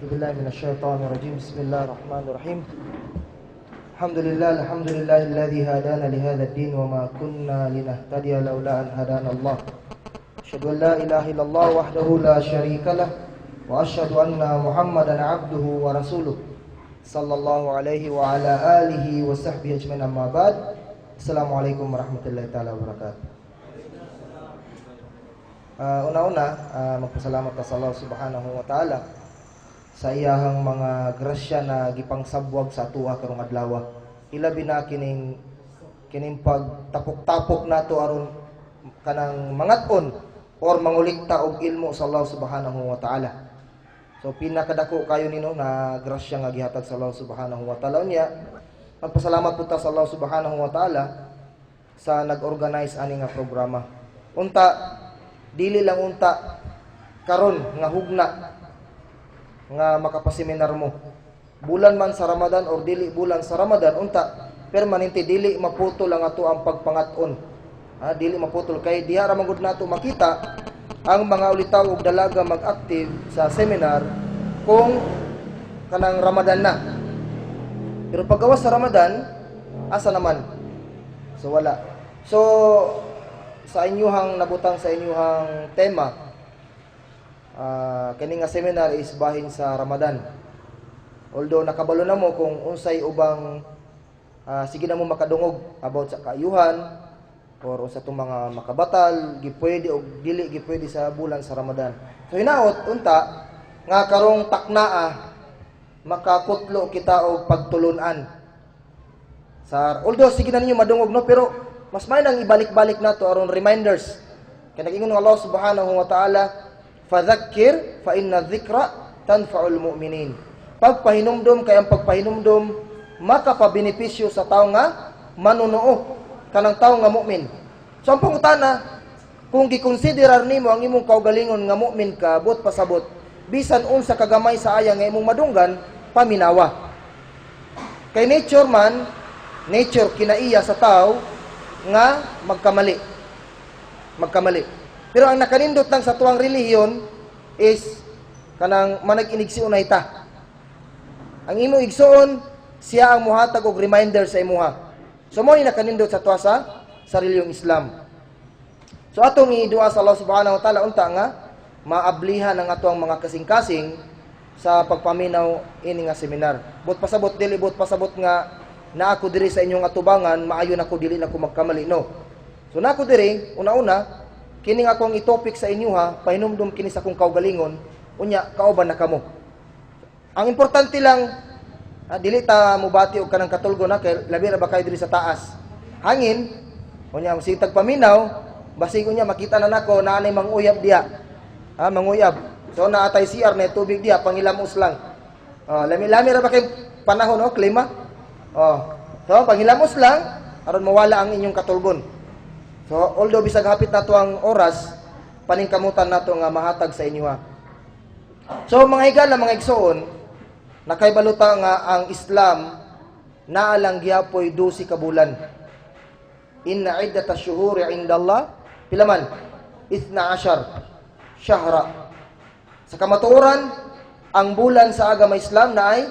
بالله من الشيطان الرجيم. بسم الله الرحمن الرحيم. الحمد لله، الحمد لله الذي هدانا لهذا الدين وما كنا لنهتدي لولا أن هدانا الله. أشهد أن لا إله إلا الله وحده لا شريك له وأشهد أن محمدا عبده ورسوله صلى الله عليه وعلى آله وصحبه أجمعين. أما بعد، السلام عليكم ورحمة الله تعالى وبركاته. Una-una, magpasalamat ta sa Allah subhanahu wa ta'ala sa iyahang mga grasya na gipangsabwag sa atoa karong adlaw. Ilabi na kining kining pagtapok-tapok nato aron kanang mangat-on or mangulikta og ilmo sa Allah subhanahu wa ta'ala. So pinakadako kayo nino na grasya nga gihatag sa Allah subhanahu wa ta'ala. Unya, magpasalamat po ta sa Allah subhanahu wa ta'ala sa nag-organize ani nga programa. Unta dili lang unta karon nga hugna nga makapaseminar mo. Bulan man sa Ramadan or dili bulan sa Ramadan, unta permanente dili maputol ang ato ang pagpangat-on. Ha, dili maputol kay diha ra man gud nato makita ang mga ulitaw og dalaga mag-active sa seminar kung kanang Ramadan na. Pero paggawas sa Ramadan, asa naman? So wala. So sa inyuhang nabutang sa inyuhang tema, kani nga seminar is bahin sa Ramadan. Although nakabalo na mo kung unsay ubang sige na mo makadungog about sa kaayuhan or unsa tong mga makabatal, gipwede og dili gipwede sa bulan sa Ramadan. So hinaot unta nga karong taknaa makakutlo kita og pagtulunan. Sa although sige na ninyo madungog, no, pero mas may nang ibalik-balik nato aron reminders. Kay nag-ingon ng Allah subhanahu wa ta'ala, "Fadhakkir fa inna dhikra tanfa'ul mu'minin." Pagpahinumdom kay ang pagpahinumdom makapabenepisyo sa tao nga manunuo, kanang tao nga mu'min. So ang pangutana, kung gikonsiderar nimo ang imong kaugalingon nga mu'min ka, buot pasabot, bisan unsa kagamay sa aya nga imong madunggan, paminawa. Kay nature man, nature kinaiya sa tao nga magkamali. Magkamali. Pero ang nakanindot lang sa tuang relihiyon is kanang manag inigsiunay ta. Ang imong igsuon, siya ang muhatag og reminder sa imuha. So mo ni nakanindot sa tuwa sa relihiyong Islam. So atong idua sa Allah subhanahu wa ta'ala unta nga maablihan ang ato ang mga kasing-kasing sa pagpaminaw ini nga seminar. Buot pasabot dili buot pasabot nga na ako diri sa inyong atubangan, maayo na ko, dili na ko magkamali, no. So na ako diri, una-una, kini nga akong i-topic sa inyo ha, pahinumdum kini sa akong kaugalingon, unya kauban na kamo. Ang importante lang, dili ta mubati og kanang katulgo na kay labi ra ba kayo diri sa taas. Hangin, unya masitag paminaw, basig unya makita na nako na anay manguyab diha. Ha, manguyab. So naatay CR na tubig diha, pangilamos lang. Oh, lami-lami ra ba kay panahon, no, klima? Oh. So pangilamos lang aron mawala ang inyong katulgon. So although bisag hapit nato ang oras, paningkamutan nato nga mahatag sa inyo ha. So mga higala, mga igsoon, nakaibaluta nga ang Islam naa lang gihapoy 12 ka bulan. Inna iddata syuhuri indallah pila man? 12 syahra. Sa kamatuoran, ang bulan sa agama Islam na ay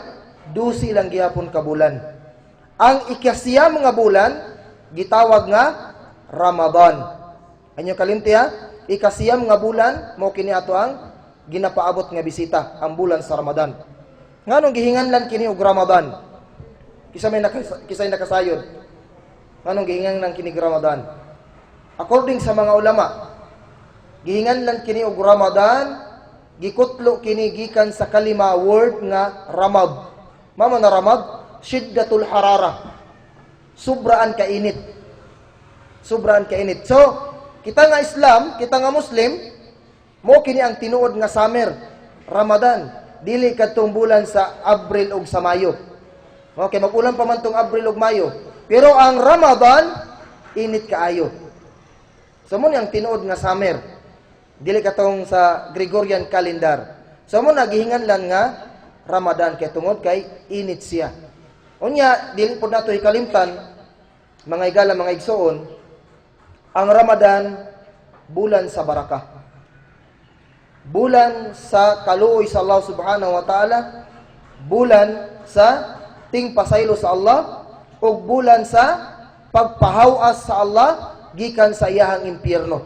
12 lang gihapon ka bulan. Ang ikasiyam nga bulan gitawag nga Ramadan. Anyo kalimti ha? Ikasiyam nga bulan mo kini ato ang ginapaabot nga bisita, ang bulan sa Ramadan. Nganong gihinganlan kini og Ramadan? Kisay nakasayod? Nganong gihinganlan kini og Ramadan? According sa mga ulama, gihinganlan kini og Ramadan, gikutlo kini gikan sa kalima, word nga ramad. Mama na ramad, shiddatul harara. Sobraan kainit. Sobraan kainit. So, kita nga Islam, kita nga Muslim, mo kini ang tinuod nga summer, Ramadan. Dili kadtong bulan sa Abril ug sa Mayo. Okay, mag-ulan pa man tong Abril ug Mayo. Pero ang Ramadan, init kaayo. So mo ni ang tinuod nga summer. Dili katong sa Gregorian calendar. So mo nagihinganlan nga Ramadan kay tungod kay init siya. Unya, dili pod nato ikalimtan, mga igala, mga igsoon, ang Ramadan bulan sa baraka. Bulan sa kaluoy sa Allah subhanahu wa ta'ala, bulan sa tingpasaylo sa Allah, ug bulan sa pagpahawas sa Allah gikan sa iyahang impyerno.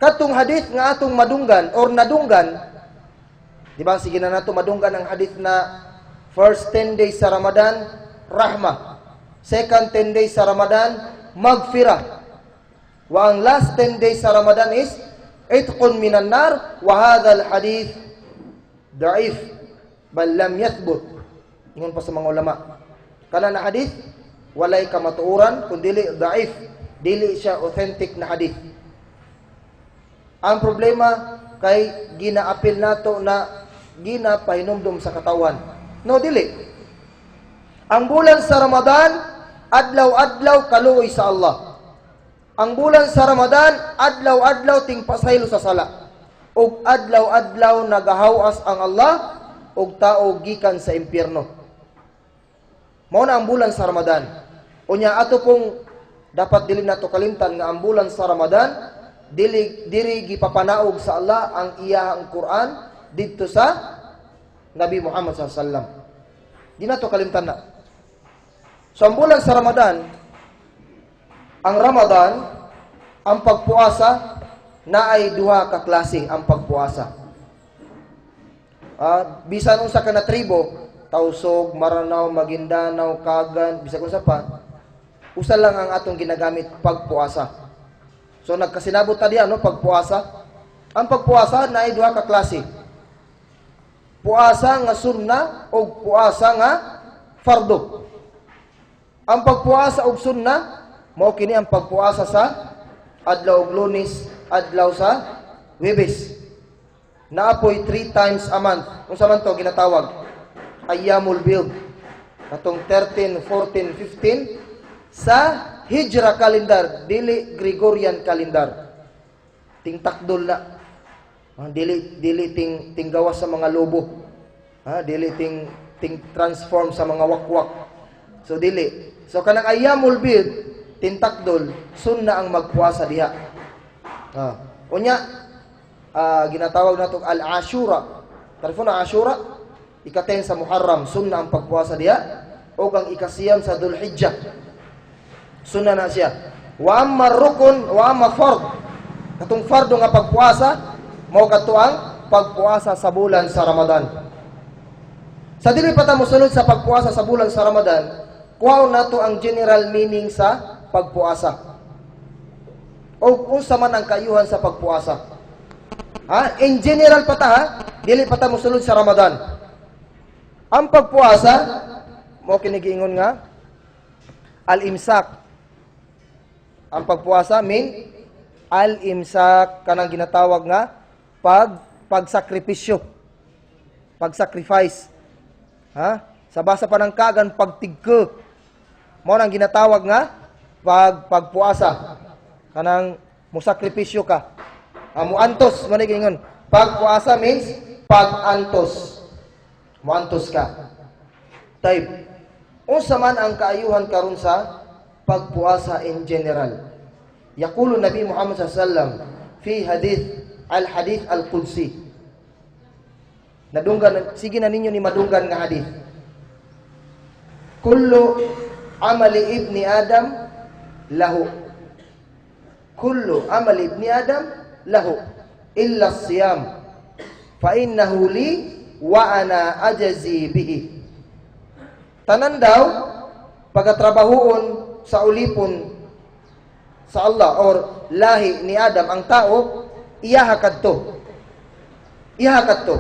Katong hadith nga atong madunggan or nadunggan, di ba? Sige na nato madunggan ang hadith na first 10 days sa Ramadan, rahmah. Second 10 days sa Ramadan, magfirah. Wa ang last 10 days sa Ramadan is itqun minan nar, wa hadha al hadith da'if bal lam yathbut. Ingon pa sa mga ulama. Kana na hadith walay kamatuoran kun dili da'if, dili siya authentic na hadith. Ang problema kay ginaapil nato na ginapahinumdum sa katawan. No, dili. Ang bulan sa Ramadan, adlaw-adlaw kaluoy sa Allah. Ang bulan sa Ramadan, adlaw-adlaw tingpasaylo sa sala. Ug adlaw-adlaw nagahawas ang Allah og tao gikan sa impyerno. Mao na ang bulan sa Ramadan. Unya ato pong dapat dili nato kalimtan nga ang bulan sa Ramadan dili diri gipapanaog sa Allah ang iyahang Quran didto sa Nabi Muhammad sallallahu alaihi wasallam. Di nato kalimtan na. So ang bulan sa Ramadan, ang Ramadan, ang pagpuasa, naay duha ka klase ang pagpuasa. Bisan unsa ka na tribo, Tausog, Maranao, Maguindanao, Kagan, bisag unsa pa, usa lang ang atong ginagamit, pagpuasa. So nagkasinabot ta diya, no, pagpuasa. Ang pagpuasa naay duha ka klase. Puasa nga sunna o puasa nga fardo. Ang pagpuasa og sunna mao kini ang pagpuasa sa adlaw og Lunes, adlaw sa Huwebes. Naapoy three times a month. Unsa man to ginatawag? Ayyamul Bid. Katong 13, 14, 15 sa Hijra calendar, dili Gregorian calendar. Ting takdol na. Dili dili ting ting gawas sa mga lobo. Dili ting ting transform sa mga wakwak. So dili. So kanang Ayyamul Bid, tintakdol, sunna ang magpuasa diha. Unya ginatawag nato al-Ashura. Tarifon na Ashura, ika-10 sa Muharram, sunna ang pagpuasa diha o ang ikasiyam sa Dhulhijjah. Sunna na siya. Wa amma rukun wa amma fard. Katong fardo nga pagpuasa, mao kadto ang pagpuasa sa bulan sa Ramadan. Sa dili pa ta mosulod sa pagpuasa sa bulan sa Ramadan, kuhaon nato ang general meaning sa pagpuasa. O unsa man ang kaayuhan sa pagpuasa. Ha? In general pa ta ha, dili pa ta mosulod sa Ramadan. Ang pagpuasa mo kini giingon nga al-imsak. Ang pagpuasa min al-imsak, kanang ginatawag nga pagsakripisyo. Pag-sacrifice. Ha? Sa basa pa ng Kagan, pagtigko. Mao nang ginatawag nga pagpuasa. Kanang musakripisyo ka. Muantos man ingon. Pagpuasa means pagantos. Muantos ka. Type. Unsa man ang kaayuhan karon sa pagpuasa in general? Yaqulu Nabi Muhammad sallallahu alaihi wasallam fi hadith al-hadith al-qudsi. Nadunggan, sige na ninyo ni madunggan nga hadith. Kullu amali ibni Adam lahu. Kullu amali ibni Adam lahu illa siyam fa innahu li wa ana ajzi bihi. Tanan daw pagatrabahuon sa ulipon sa Allah or lahi ni Adam ang tao, iyaha kadto. Iyaha kadto.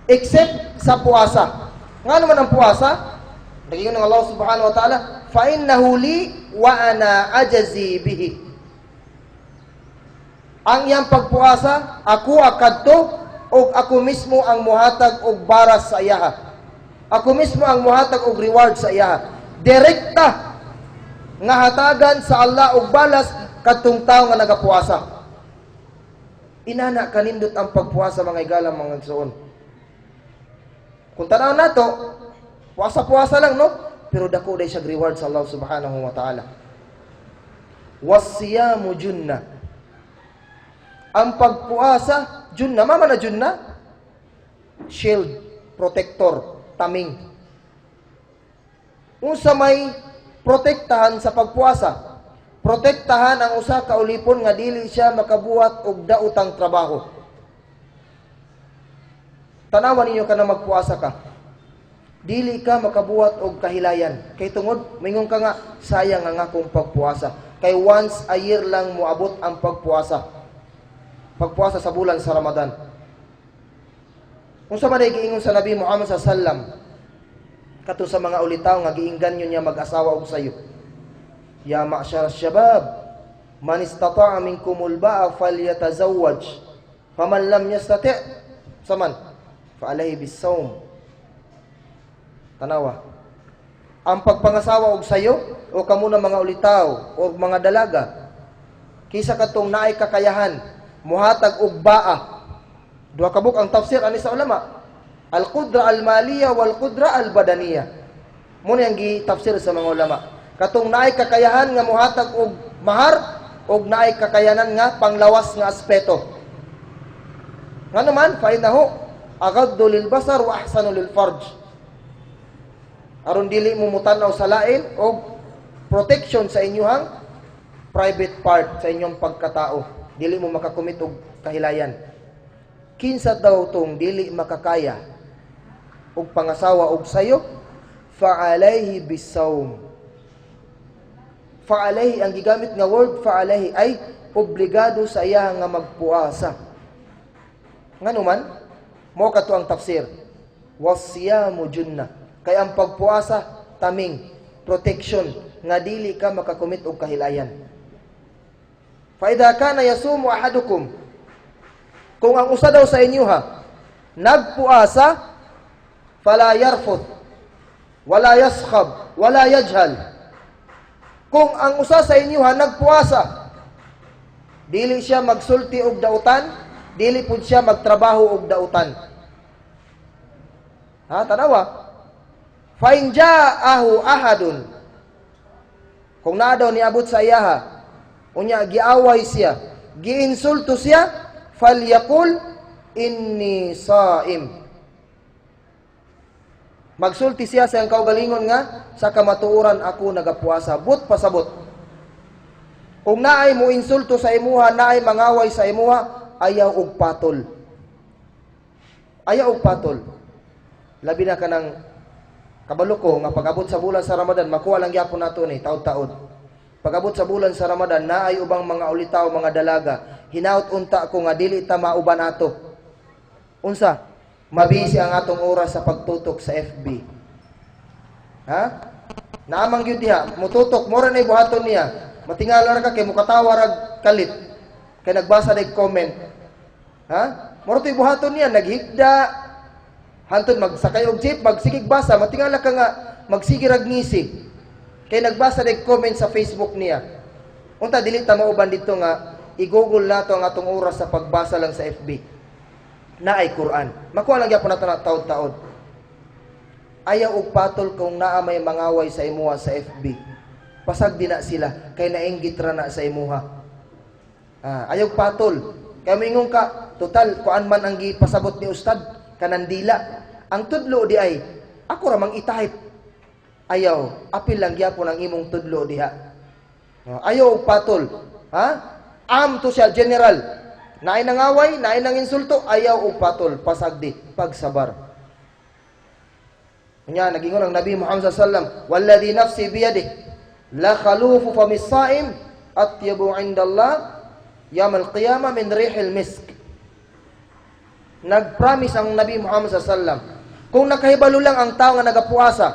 Except sa puasa. Nga naman ang puasa? Naging ng Allah subhanahu wa ta'ala, fa innahu li wa ana ajzi bihi. Ang iyang pagpuasa, ako akadto og ako mismo ang muhatag og baras sa iyaha. Ako mismo ang muhatag og reward sa iyaha. Direkta nga hatagan sa Allah og balas kadtong tawo nga nagapuasa. Inana kanindot ang pagpuasa, mga igalang mga igsoon. Kung tanaw nato, puasa-puasa lang, no? Pero dako day siya reward sa Allah subhanahu wa ta'ala. Wasiyamu junna. Ang pagpuasa Junna, mama na junna. Shield, protector, taming. Unsa may protektahan sa pagpuasa? Protektahan ang usa ka ulipon nga dili siya makabuhat og daotang trabaho. Tanawan ninyo ka na magpuasa ka. Dili ka makabuhat og kahilayan. Kay tungod, mingon ka nga, "Sayang ang akong pagpuasa." Kay once a year lang moabot ang pagpuasa. Pagpuasa sa bulan sa Ramadan. Unsa man ay giingon sa Nabi Muhammad sa sallam kato sa mga ulitaw nga giingganyo niya mag-asawa og sayo? "Ya ma'syar syabab, man istata'a minkumul ba'a falyatazawwaj. Faman lam yastati' saman fa alayhi bis-sawm." Tanawa. Ang pagpangasawa og sayo o kamo na mga ulitaw o mga dalaga kaysa katong naay kakayahan muhatag og baa. Duha ka buok ang tafsir ani sa ulama. Al-qudra al-maliyah wal qudra al-badaniyah. Mo ni ang gi-tafsir sa mga ulama. Katong naay kakayahan nga muhatag og mahar og naay kakayanan nga panglawas nga aspeto. Nga naman, fa innahu aghaddu lil basar wa ahsanu lil farj. Aron dili mo mutanaw sa lain og protection sa inyong private part, sa inyong pagkatao. Dili mo makakumit og kahilayan. Kinsa daw tong dili makakaya og pangasawa og sayo, fa'alaihi bisawm. Fa'alaihi, ang gigamit nga word fa'alaihi ay obligado sa iya nga magpuasa. Ngano man? Mo kato ang tafsir. Wasiyamu junna. Kay ang pagpuasa taming, protection nga dili ka makakumit og kahilayan. Fa idha kana yasumu ahadukum, kung ang usa daw sa inyo ha nagpuasa, fala yarfuth wala yaskhab wala yajhal. Kung ang usa sa inyo ha nagpuasa, dili siya magsulti og dautan, dili pud siya magtrabaho og dautan. Ha, tanawa. Fa in ja'ahu ahadun, kung naa daw niabot sa iyaha, unya giaway siya, giinsulto siya, falyaqul inni saim. Magsulti siya sa iyang kaugalingon nga, "Sa kamatuoran ako nagapuasa." But pasabot. Kung naay mo insulto sa imuha, naay mangaway sa imuha, ayaw og patol. Ayaw og patol. Labi na kanang kabalo ko nga pag-abot sa bulan sa Ramadan, makuha lang gyapon nato ni taod-taod. Pag-abot sa bulan sa Ramadan, naay ubang mga ulitaw, mga dalaga, hinaut unta ko nga dili ta mauban ato. Unsa? Mabisi ang atong oras sa pagtutok sa FB. Ha? Naamang gyud diha, mututok, mura na buhaton niya. Matingala ra ka kay mukatawa rag kalit. Kay nagbasa day comment. Ha? Mura to'y buhaton niya, naghigda, hantod magsakay og jeep, magsigig basa, matingala ka nga magsige rag ngisi. Kay nagbasa day comment sa Facebook niya. Unta dili ta mauban dito nga i-google nato ang atong oras sa pagbasa lang sa FB. Naay Quran. Makuha lang gyapon nato na taod-taod. Ayaw og patol kung naa may mangaway sa imuha sa FB. Pasag di na sila kay nainggit ra na sa imuha. Ah, ayaw patol. Kay moingon ka, "Total kuan man ang gipasabot ni ustad kanang dila. Ang tudlo di ay ako ra mang i-type." Ayaw, apil lang gyapon ang imong tudlo diha. Ah, ayaw og patol. Ha? Am to siya general. Naay nangaway, naay nang insulto, ayaw og patol, pasagdi, pagsabar. Nya nagingon ang Nabi Muhammad sallallahu alaihi wasallam, "Walladhi nafsi biyadihi, la khalufu famis saim atyabu indallah yawm al-qiyamah min rihil misk." Nagpromise ang Nabi Muhammad sallallahu alaihi wasallam, kung nakahibalo lang ang tao nga nagapuasa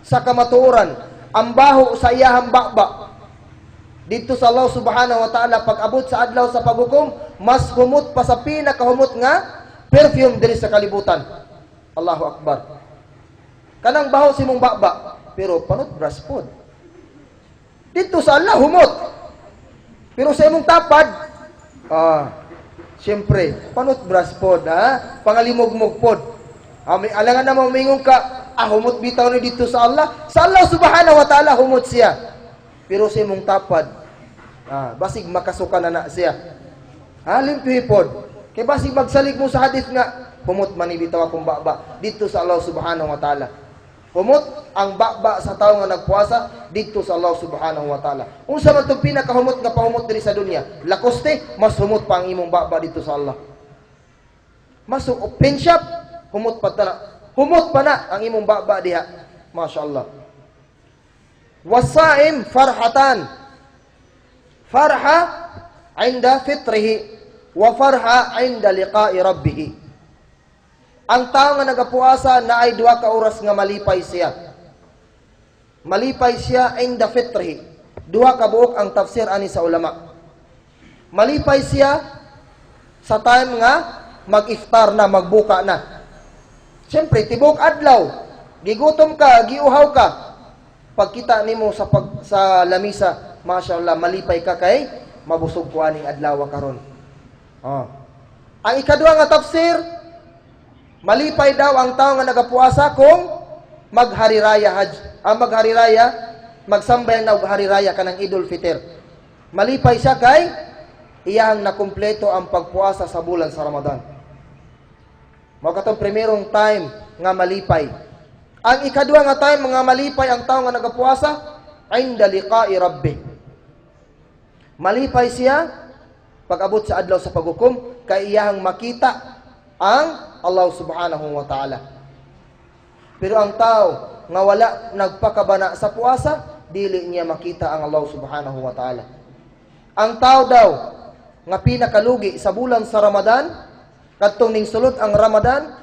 sa kamatuoran, ang baho sa iyahang baba dito sa Allah subhanahu wa ta'ala pag abot sa adlaw sa paghukom, mas humot pa sa pinakahumot nga perfume diri sa kalibutan. Allahu Akbar. Kanang baho si mong baba, pero panot brush pod. Dito sa Allah humot. Pero sa imong tapad, siyempre, panot brush pod, ha? Pangalimugmug pod. Ah, may alangan na mo mingon ka, "Ah, humot bitaw ni dito sa Allah." Sa Allah subhanahu wa ta'ala humot siya. Pero sa imong tapad, basig makasuka na na siya. Ha, limpyo pod. Kay basig magsalig mo sa hadith nga humot man bitaw akong baba didto sa Allah subhanahu wa ta'ala. Humot ang baba sa tawo nga nagpuasa didto sa Allah subhanahu wa ta'ala. Unsa man tong pinakahumot nga pahumot diri sa dunya? Lacoste, mas humot pa ang imong baba didto sa Allah. Mas open shop, humot pa ta na. Humot pa na ang imong baba diha. Masya Allah. Wasaim farhatan. Farha inda fitrihi wa farha inda liqa'i rabbih. Ang tao nga nagapuasa na ay 2 ka oras nga malipay siya. Malipay siya inda fitrihi. Duha ka buok ang tafsir ani sa ulama. Malipay siya sa time nga mag-iftar na, magbuka na. Siyempre, tibok adlaw, gigutom ka, giuhaw ka. Pagkita nimo sa lamisa, mashallah, malipay ka kay mabusog ko aning adlaw karon. Oh. Ang ikaduha nga tafsir, malipay daw ang tao nga nagapuasa kung maghariraya hajj. Ang maghariraya, magsambayan na og hariraya kanang Idul Fitr. Malipay siya kay iyahang nakumpleto ang pagpuasa sa bulan sa Ramadan. Mao katong primerong time nga malipay. Ang ikaduha nga time nga malipay ang tao nga nagapuasa, inda liqa'i rabbih. Malipay siya pag-abot sa adlaw sa paghukom kay iyahang makita ang Allah subhanahu wa ta'ala. Pero ang tao nga wala nagpakabana sa puasa, dili niya makita ang Allah subhanahu wa ta'ala. Ang tao daw nga pinakalugi sa bulan sa Ramadan, kadtong ning sulod ang Ramadan,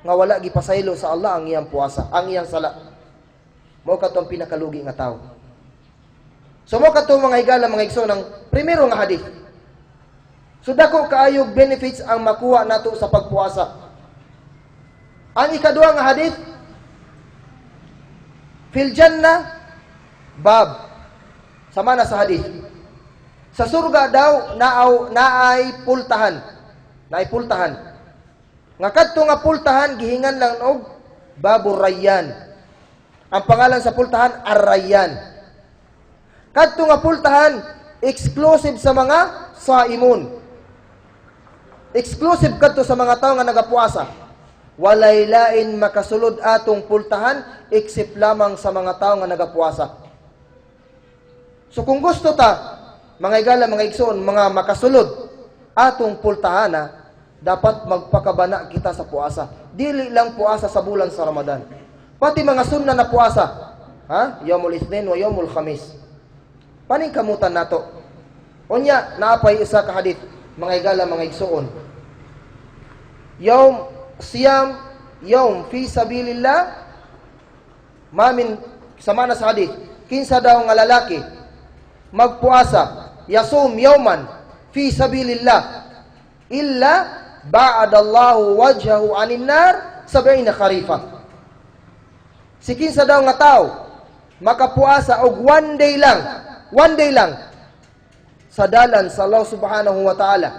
nga wala gipasaylo sa Allah ang iyang puasa, ang iyang sala. Mao kadtong pinakalugi nga tao. So mao kadtong, mga higala, mga igsoon, ng primero nga hadith. So dako kaayog benefits ang makuha nato sa pagpuasa. Ang ikaduha nga hadith, fil jannah bab, sama na sa hadith. Sa surga daw naaw naay pultahan. Naay pultahan. Nga kadto nga pultahan gihingan lang og Babur Rayyan. Ang pangalan sa pultahan, Ar-Rayyan. Kadto nga pultahan exclusive sa mga saimun. Exclusive kadto sa mga tao nga nagapuasa. Walay lain makasulod atong pultahan except lamang sa mga tao nga nagapuasa. So kung gusto ta, mga igala, mga igsoon, mga makasulod atong pultahan, dapat magpakabana kita sa puasa. Dili lang puasa sa bulan sa Ramadan. Pati mga sunna na puasa. Ha? Yawmul Ithnin wa Yawmul Khamis. Paningkamutan nato. Unya, naapay isa ka hadith, mga igala, mga igsoon. Yawm siyam yawm fi sabilillah mamin, sama na sa hadith, kinsa daw nga lalaki magpuasa, yasum yawman fi sabilillah, illa ba'adallahu wajhahu anin nar 70 kharifa. Si kinsa daw nga tao makapuasa og one day lang, one day lang sa dalan sa Allah subhanahu wa ta'ala,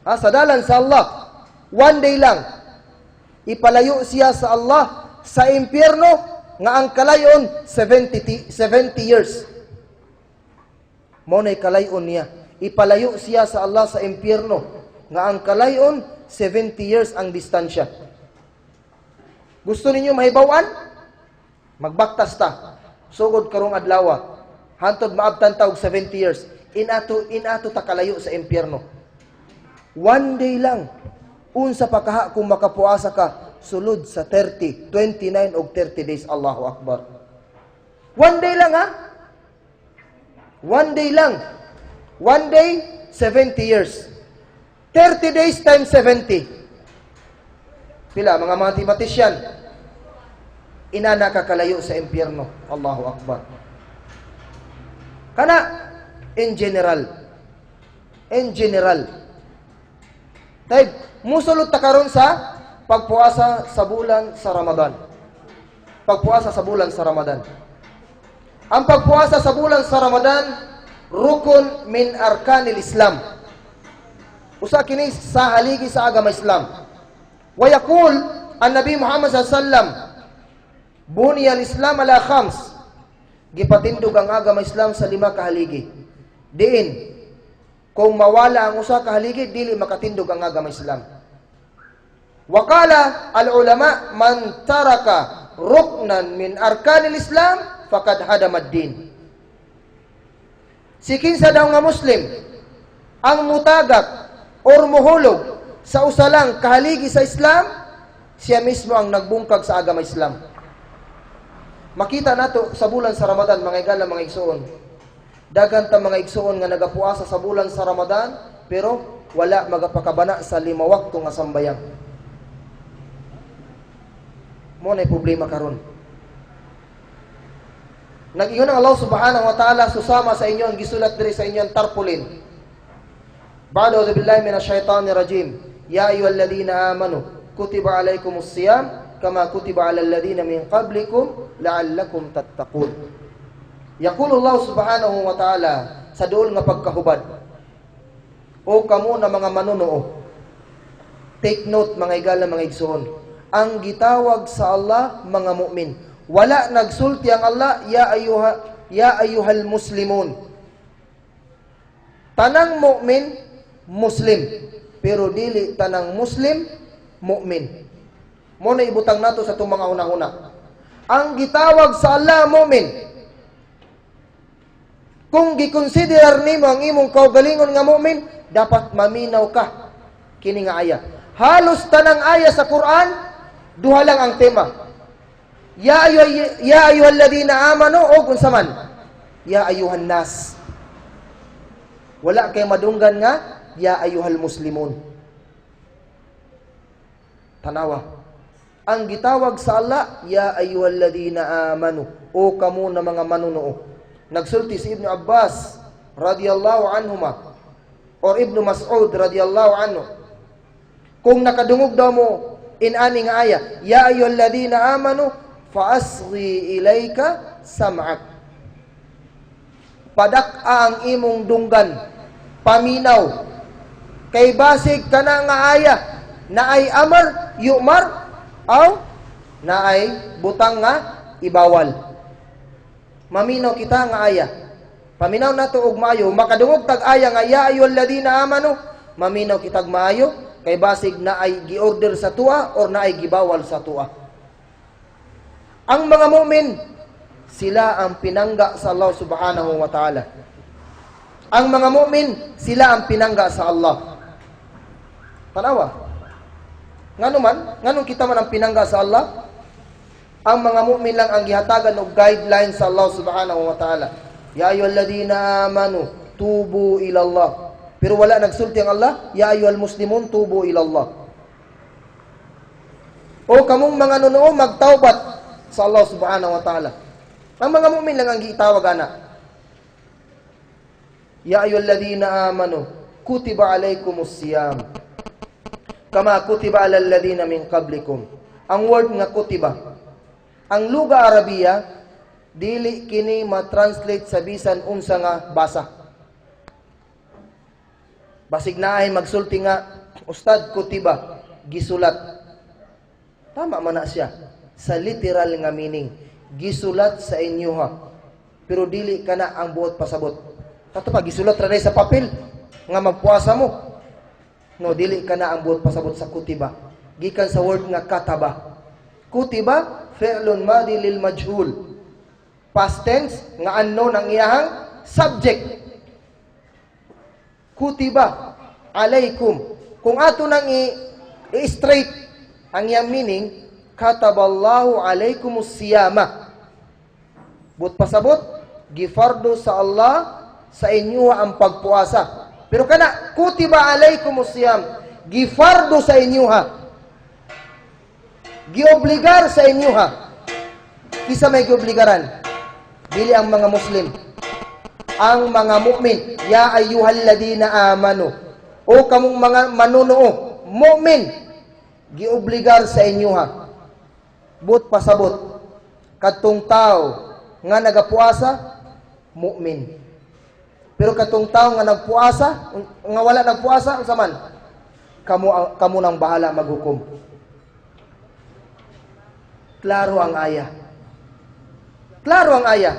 ha, sa dalan sa Allah, one day lang, ipalayo siya sa Allah sa impyerno nga ang kalayon 70 years. Mao na'y kalayon niya. Ipalayo siya sa Allah sa impyerno nga ang kalayon 70 years ang distansya. Gusto ninyo mahibawan? Magbaktas ta. Sugod karong adlaw. Hantod maabtan ta og 70 years. Inato inato ta kalayo sa impyerno. One day lang. Unsa pa kaha kung makapuasa ka sulod sa 30, 29 og 30 days. Allahu Akbar. One day lang, ha? One day lang. One day, 70 years. 30 days times 70. Pila, mga mathematician? Inana ka kalayo sa impyerno. Allahu Akbar. Kana, in general. In general. Tay, musulod ta karon sa pagpuasa sa bulan sa Ramadan. Pagpuasa sa bulan sa Ramadan. Ang pagpuasa sa bulan sa Ramadan, rukun min arkanil Islam. Usa kini sa haligi sa agama Islam. Wa yaqul an Nabi Muhammad sallallahu alaihi wasallam, "Buniya al-Islam ala khams." Gipatindog ang agama Islam sa lima ka haligi. Diin Kung mawala ang usa ka haligi, dili makatindog ang agama Islam. وقال العلماء من ترك ركنا من أركان الإسلام فقد هدم الدين. Si kinsa daw nga Muslim ang mutagak or muhulog sa usa lang kahaligi sa Islam, siya mismo ang nagbungkag sa agama Islam. Makita nato sa bulan sa Ramadan, mga igala, mga igsuon. Daghan ta mga igsuon nga nagapuasa sa bulan sa Ramadan, pero wala magapakabana sa lima wakto nga sambayang. Mao na problema karon. Nag-ingon ang Allah سبحانه وتعالى susama sa inyo ang gisulat diri sa inyong tarpaulin. بعد أعوذ بالله من الشيطان الرجيم. يا أيها الذين آمنوا كتب عليكم الصيام كما كتب على الذين من قبلكم لعلكم تتقون. يقول الله سبحانه وتعالى sa duol nga pagkahubad. O kamo na mga manunuo. Take note, mga igala, mga igsoon. Ang gitawag sa Allah, mga mukmin. Wala nagsulti ang Allah يا أيها المسلمون. Tanang mukmin, Muslim, pero dili tanang Muslim mukmin. Mao na ibutang nato sa atong mga hunahuna. Ang gitawag sa Allah, mukmin. Kung gikonsiderar nimo ang imong kaugalingon nga mukmin, dapat maminaw ka kini nga aya. Halos tanang aya sa Quran, duha lang ang tema. يا أيها الذين آمنوا o kung man, يا أيها الناس. Wala kay madunggan nga يا أيها المسلمون. Tanawa. Ang gitawag sa Allah, يا أيها الذين آمنوا, o kamo na mga manunuo. Nagsulti si Ibn Abbas رضي الله عنهما or Ibn Mas'ud رضي الله عنه. Kung nakadungog daw mo in-ani nga aya, يا أيها الذين آمنوا فأصغ إليك سمعك. Padak-a ang imong dunggan, paminaw. Kay basig kana nga aya naay أمر, يؤمر, aw naay butang nga ibawal. Maminaw kita nga aya. Paminaw nato og maayo, makadungog tag aya nga يا أيها الذين آمنوا, maminaw kitag maayo kay basig naay gi-order sa atoa or naay gibawal sa atoa. Ang mga mu'min, sila ang pinangga sa Allah سبحانه وتعالى. Ang mga mu'min, sila ang pinangga sa Allah. Tanawa. Ngano man, nganong kita man ang pinangga sa Allah? Ang mga mu'min lang ang gihatagan og guidelines sa Allah سبحانه وتعالى. يا أيها الذين آمنوا توبوا إلى الله. Pero wala nagsulti ang Allah, يا أيها المسلمون توبوا إلى الله. O kamong mga nunuo, magtaubat sa Allah سبحانه وتعالى. Ang mga mu'min lang ang gitawag ana. يا أيها الذين آمنوا كتب عليكم الصيام كما كتب على الذين من قبلكم. Ang word nga كتب. Ang لغة عربية dili kini ma-translate sa bisan unsa nga basa. Basig naay magsulti nga, "Ustad, كتب, gisulat." Tama man na siya sa literal nga meaning. Gisulat sa inyo ha. Pero dili kana ang buot pasabot. Kato pa gisulat ra sa papel nga magpuasa mo. No, dili kana ang buot pasabot sa كتب. Gikan sa word nga كتب. كتب فعل ماضي للمجهول. Past tense nga unknown ang iyahang subject. كتب عليكم. Kung ato nang i-straight ang iyang meaning, كتب الله عليكم الصيام. Buot pasabot, gifardo sa Allah sa inyo ang pagpuasa. Pero kana كتب عليكم الصيام, gifardo sa inyo ha. Giobligar sa inyo ha. Kinsa may giobligaran? Dili ang mga Muslim. Ang mga mu'min, يا أيها الذين آمنوا. O kamong mga manunuo, mu'min, giobligar sa inyo ha. Buot pasabot, katong tao nga nagapuasa, mu'min. Pero katong tao nga nagpuasa, nga wala nagpuasa, unsa man? Kamo kamo nang bahala maghukom. Klaro ang aya. Klaro ang aya.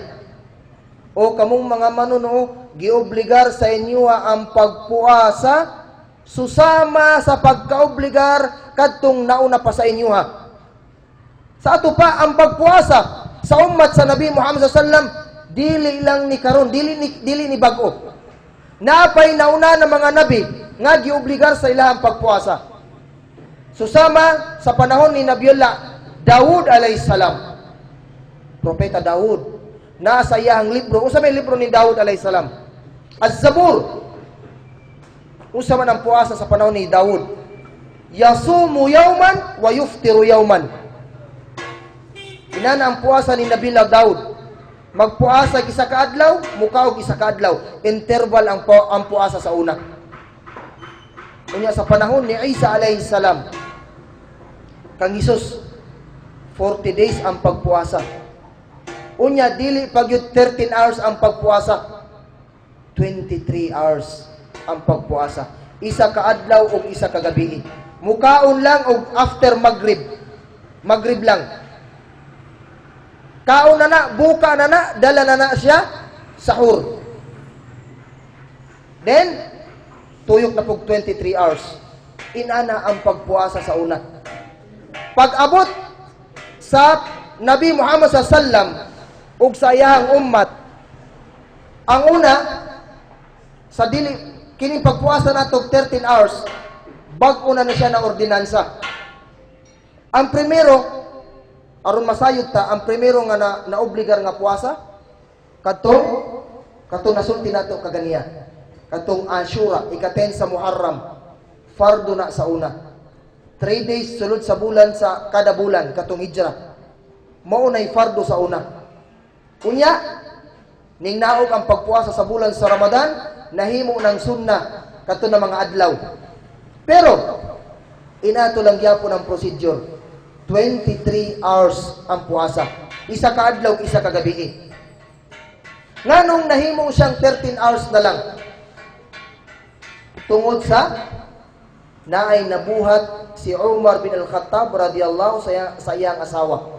O kamong mga manunuo, Giobligar sa inyo ang pagpuasa susama sa pagkaobligar kadtong nauna pa sa inyo ha. Sa ato pa ang pagpuasa sa ummat sa Nabi Muhammad sallam, dili lang ni karon, dili ni bag-o. Napay nauna ng mga nabi nga giobligar sa ilahang pagpuasa. Susama sa panahon ni Nabiyullah Daud alayhi salam. Propeta Daud, nasa iyang libro. Unsa may libro ni Daud alayhi salam? Az-Zabur. Unsa man ang puasa sa panahon ni Daud? Yasumu yawman wa yuftiru yawman. Inana ang puasa ni Nabiyullah Daud. Magpuasa isa ka adlaw, mukaog isa ka adlaw. Interval ang puasa sa una. Unya sa panahon ni Isa alayhi salam, kang Hesus, 40 days ang pagpuasa. Unya dili pagyud 13 hours ang pagpuasa. 23 hours ang pagpuasa. Isa ka adlaw ug isa ka gabi. Mukaon lang og after Maghrib. Maghrib lang. Kaon na na, buka na na, dala na na siya sahur. Then, tuyok na pug 23 hours. Inana ang pagpuasa sa una. Pag-abot sa Nabi Muhammad sallam ug sa iyahang ummat, ang una, sa dili kining pagpuasa nato 13 hours, bag-o na na siya na ordinansa. Ang primero, aron masayod ta, ang primero nga na naobligar nga puasa kadtong nasulti nato kaganiya, kadtong Ashura, ika-10 sa Muharram, fardo na sa una. 3 days sulod sa bulan, sa kada bulan katong Hijra, mao nay fardo sa una. Unya ning naog ang pagpuasa sa bulan sa Ramadan, nahimo ng sunna kadto na mga adlaw, pero inato lang gyapon ang procedure, 23 hours ang puasa, isa ka adlaw, isa ka gabi. Nganong nahimo siyang 13 hours na lang? Tungod sa naay nabuhat si Umar bin Al-Khattab radhiyallahu sa iyang asawa.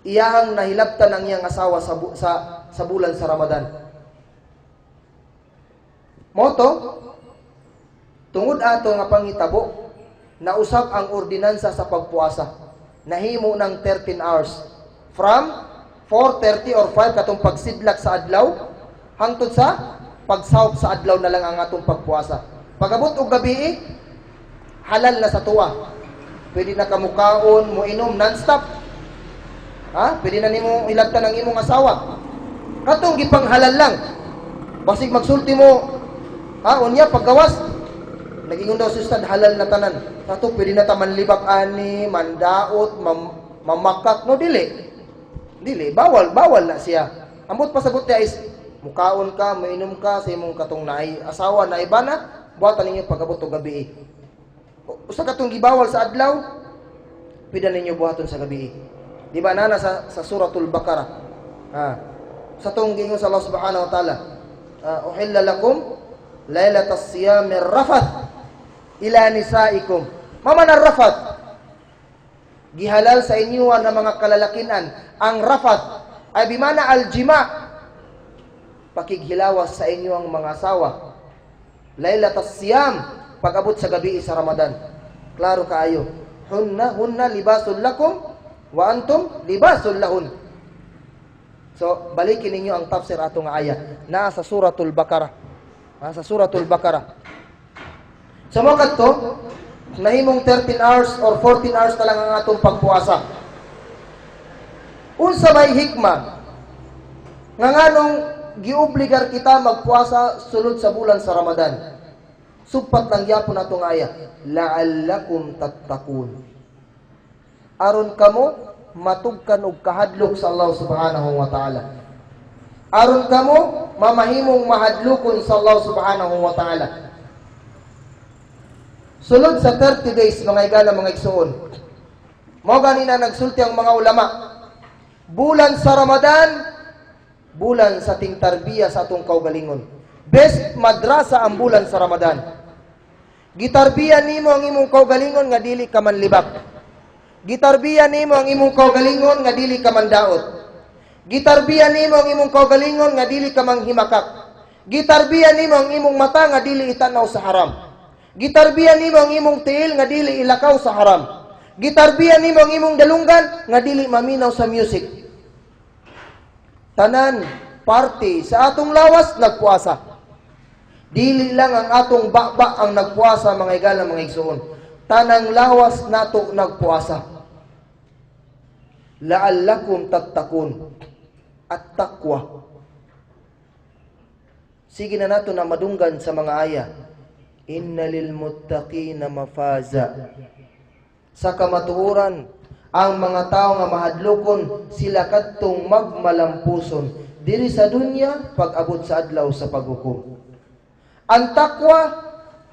Iyahang nahilabtan ang iyang asawa sa bulan sa Ramadan. Mao to, tungod ato nga pangitabo, nausab ang ordinansa sa pagpuasa. Nahimo ng 13 hours. From 4:30 or 5 katong pagsidlak sa adlaw hangtod sa pagsawop sa adlaw na lang ang atong pagpuasa. Pagabot og gabi, halal na sa tuwa. Pwede na kamukaon, mo inom non-stop. Ha? Pwede na nimo hilabtan ang imong asawa. Katong gipanghalal lang. Basig magsulti mo, ha, unya paggawas, nagingon daw si Ustad, halal na tanan. Kato pwede na ta manlibak ani, mandaot, mamakak, no dili. Dili, bawal, bawal na siya. Ambot pasabot niya is mukaon ka, mainom ka sa imong katong naay asawa na iba na, buhatan ninyo pag-abot og gabi. Usa katong gibawal sa adlaw, pwede ninyo buhaton sa gabi. Di ba nana sa Suratul Baqarah? Ha. Sa tong giingon sa Allah Subhanahu wa Ta'ala, uhilla lakum lailatas siyamir rafath ila nisaikum. Mao man ang rafath? Gihalal sa inyo ang mga kalalakinan. Ang rafath ay bimana aljima. Pakighilawas sa inyo ang mga asawa. Lailatas siyam, pag-abot sa gabi sa Ramadan. Klaro kaayo. Hunna libasul lakum wa antum libasul lahun. So, balikin ninyo ang tafsir ato nga aya. Naa sa Suratul Baqarah. Nasa Suratul Baqarah. Sa mga kadto, nahimong 13 hours or 14 hours na lang ang atong pagpuasa. Unsa may hikma nga nganong giobligar kita magpuasa sulod sa bulan sa Ramadan? Supat lang gyapon ato nga aya, la'allakum tattaqun. Aron kamo matugkan og kahadlok sa Allah Subhanahu wa Ta'ala. Aron kamo mamahimong mahadlokon sa Allah Subhanahu wa Ta'ala. Sulod sa 30 days, mga igala, mga igsuon. Mao gani na nagsulti ang mga ulama. Bulan sa Ramadan, bulan sa tingtarbiya sa atong kaugalingon. Best madrasa ang bulan sa Ramadan. Gitarbiya nimo ang imong kaugalingon nga dili ka manlibak. Gitarbiya nimo ang imong kaugalingon nga dili ka mandaot. Gitarbiya nimo ang imong kaugalingon nga dili ka manghimakak. Gitarbiya nimo ang imong mata nga dili itanaw sa haram. Gitarbiya nimo ang imong tiil nga dili ilakaw sa haram. Gitarbiya nimo ang imong dalunggan nga dili maminaw sa music. Tanan parte sa atong lawas nagpuasa. Dili lang ang atong baba ang nagpuasa, mga igala, mga igsuon. Tanang lawas nato nagpuasa. لعلكم تتقون. At taqwa. Sige na nato na madunggan sa mga aya. إن للمتقين مفازا. Sa kamatuoran, ang mga tao nga mahadlokon, sila kadtong magmalampuson diri sa dunya, pag-abot sa Adlaw sa Paghukom. Ang taqwa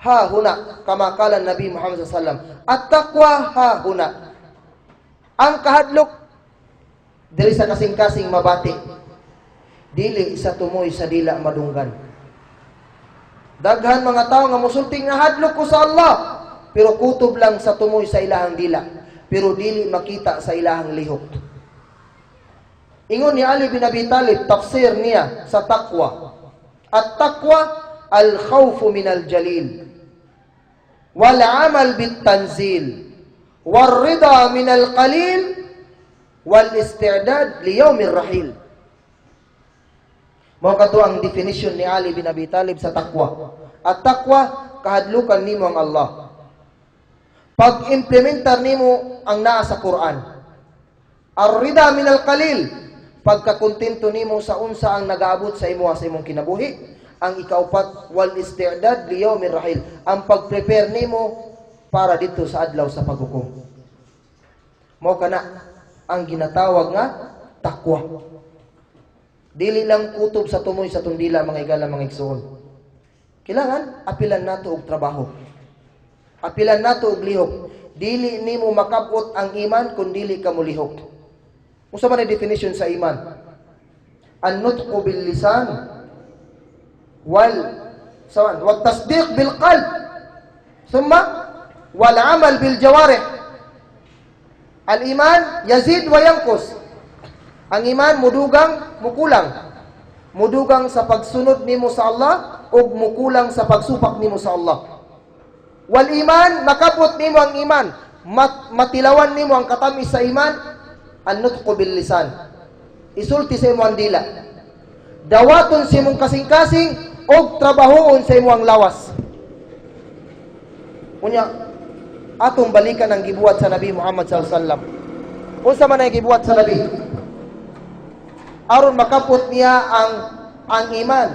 ها هنا, كما قال النبي Muhammad صلى الله عليه وسلم. التقوى ها هنا. Ang kahadlok diri sa kasing-kasing mabati. Dili sa tumoy sa dila madunggan. Daghan mga tao nga musulti nga hadlok ko sa Allah, pero kutob lang sa tumoy sa ilahang dila, pero dili makita sa ilahang lihok. Ingon ni Ali bin Abi Talib, tafsir niya sa taqwa. التقوى الخوف من الجليل والعمل بالتنزيل والرضا من القليل والاستعداد ليوم الرحيل. Mao kato ang definition ni Ali bin Abi Talib sa taqwa. At taqwa, kahadlukan nimo ang Allah. Pag-implementar nimo ang naa sa Quran. الرضا من القليل, pagkakontento nimo sa unsa ang nagaabot sa imo sa imong kinabuhi. Ang ikaupat, والاستعداد ليوم الرحيل, ang pag-prepare nimo para dito sa Adlaw sa Paghukom. Mao kana ang ginatawag nga taqwa. Dili lang kutob sa tumoy sa atong dila, mga igala, mga igsuon. Kailangan apilan nato og trabaho. Apilan nato og lihok. Dili nimo makabot ang iman kung dili ka molihok. Unsa man ang definition sa iman? النطق باللسان وال سواء والتصديق بالقلب ثم والعمل بالجوارح. الإيمان يزيد وينقص. Ang iman mudugang, mukulang. Mudugang sa pagsunod nimo sa Allah ug mukulang sa pagsupak nimo sa Allah. والإيمان, makabot nimo ang iman. Matilawan nimo ang katamis sa iman, النطق باللسان. Isulti sa imo ang dila. Dawaton sa imong kasing-kasing og trabahoon sa imo ang lawas. Unya, atong balikan ang gibuhat sa Nabi Muhammad صلى الله عليه وسلم. Unsa man ang gibuhat sa Nabi aron makapot niya ang iman?